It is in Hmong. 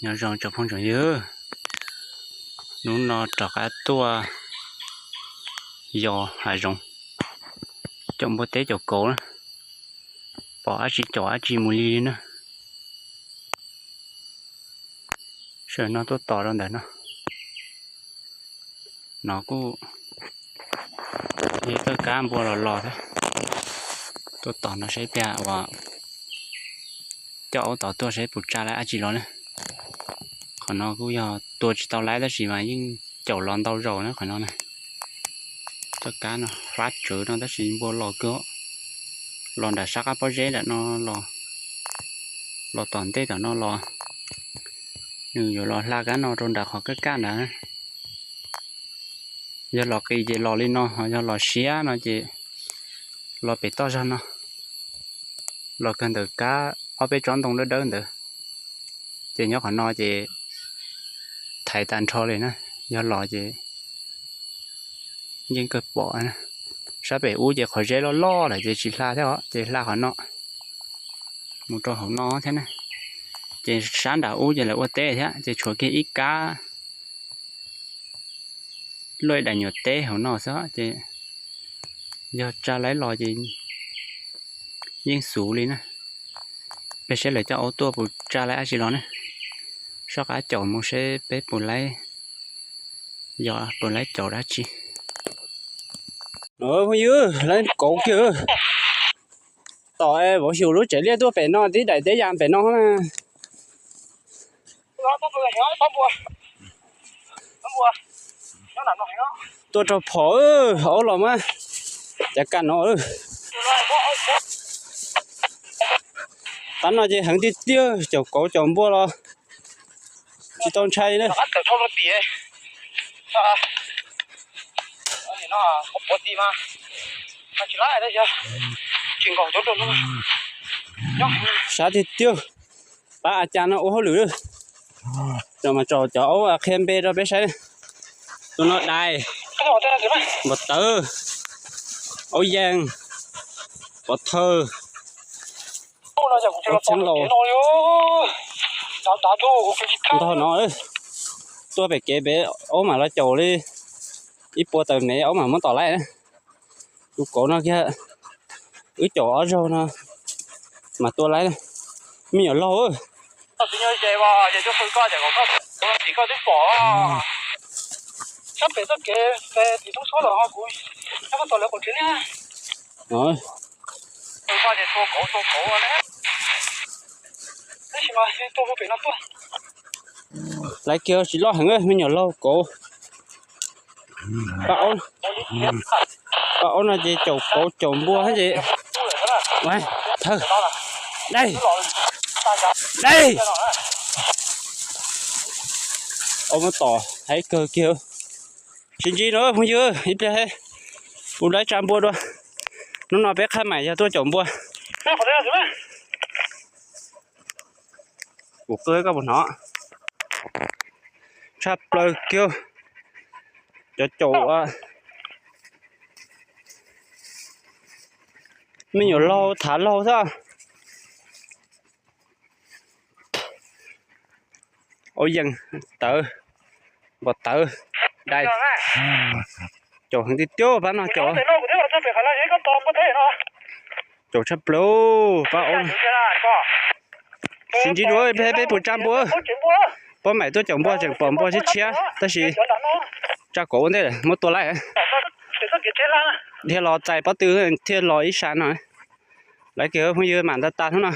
Nyob zoo tsoom phooj tsoom ywg, hnub no rov qab tuaj yos hav zoov, caum npua teb caum kauv na, pom dab tsi caum dab tsi mus li li na. Sawv no tuaj tos rau ntawm no, no kuj yog txoj kab npua los los thiab. Tuaj tos no saib pliag uas coj aub tom tuaj saib puas tsa lawv dab tsi los na. Qhov no kuj yog tua tsis tau lawv tab sis mas yeej caum los ntau zaus na qhov no na. Txoj kab no fab tsawv no tab sis npua los kawg, los nram sab qab pob zeb nram no los, los tom ntej tom no los, nws yuav los hla kab no rau nram qhov kaj kaj nrad. Yog los qis ces los li no, ho yog los siab no ces los pem toj zog no, los kawg ntawm kab ob peb tsob ntoo dawb dawb ntawd. Ces nyob qhov no ces thaiv tag nrho li na, yog los ces yeej kawg pom. Sab pem ub ces qhov zeb loj loj lawm ces tsis hla thiab os, ces hla qhov no mus rau hauv no thiab na. Ces sab nram ub ces lawv ua teb thiab ces tshuav kiag ib kab luaj ib daim nyuam teb hauv no xwb ces yog tsa lawv los ces yeej xuv li na. Peb saib lawv coj aub tuaj puas tsa lawv dab tsi los ne. Soj qab caum mus seb peb puas laib, yog puas laib caum dab tsi. Phooj ywg, lawv kauv kiag. Tom vauv xyum lub tsev liaj tuaj pem no tib daim teb yas pem no na. Tuaj rau phom, aub los mas cav kam no. Qab no ces heev tiag tiag, caum kauv caum npua los tsis tau ntshai li. Sab tiag tiag, pab a cas no ua hauj lwm. Tso mas tso cov aub qhia npe rau peb saib. Tus no Dais, Npov Tawv, Aub Yees, Pov Thawj, Aub Txheeb Laus. Ntog no, tuaj pem kev pem aub mam los caum li ib puas tawm mev aub mam muab tom laib. Tus kauv no kiag wb caum ob zaug no mas tua laib. Me nyuam laug, laiv kiag tsis loj heev, me nyuam laug kauv. Pab aub no ces caum kauv caum npua thiab ces. Thawj, dai, dai. Aub muab tom heev kawg kiag. Sib ntsib no phooj ywg, ib pliag puas laib tsa npua dua. Hnub no peb qhab mais yog tuaj caum npua. Kuv qw koj puas hnov? Tshaj plaws kiag. Cov caum me nyuam laug thav laug xwb. Aub Yees, Tawv, Npov Tawv, Dais, caum heev tiag tiag pab no caum. Caum tshaj plaws pab aub. Sib ntsib dua peb puas tsa npua. Pob maim tuaj caum npua tseem pom npua tshiab tshiab tab sis tsa kauv ua ntej lawm muab tua laib. Dhia los txais pob tw thiaj los ib sab no. Laiv kiag phooj ywg, mam nta tas hnub no.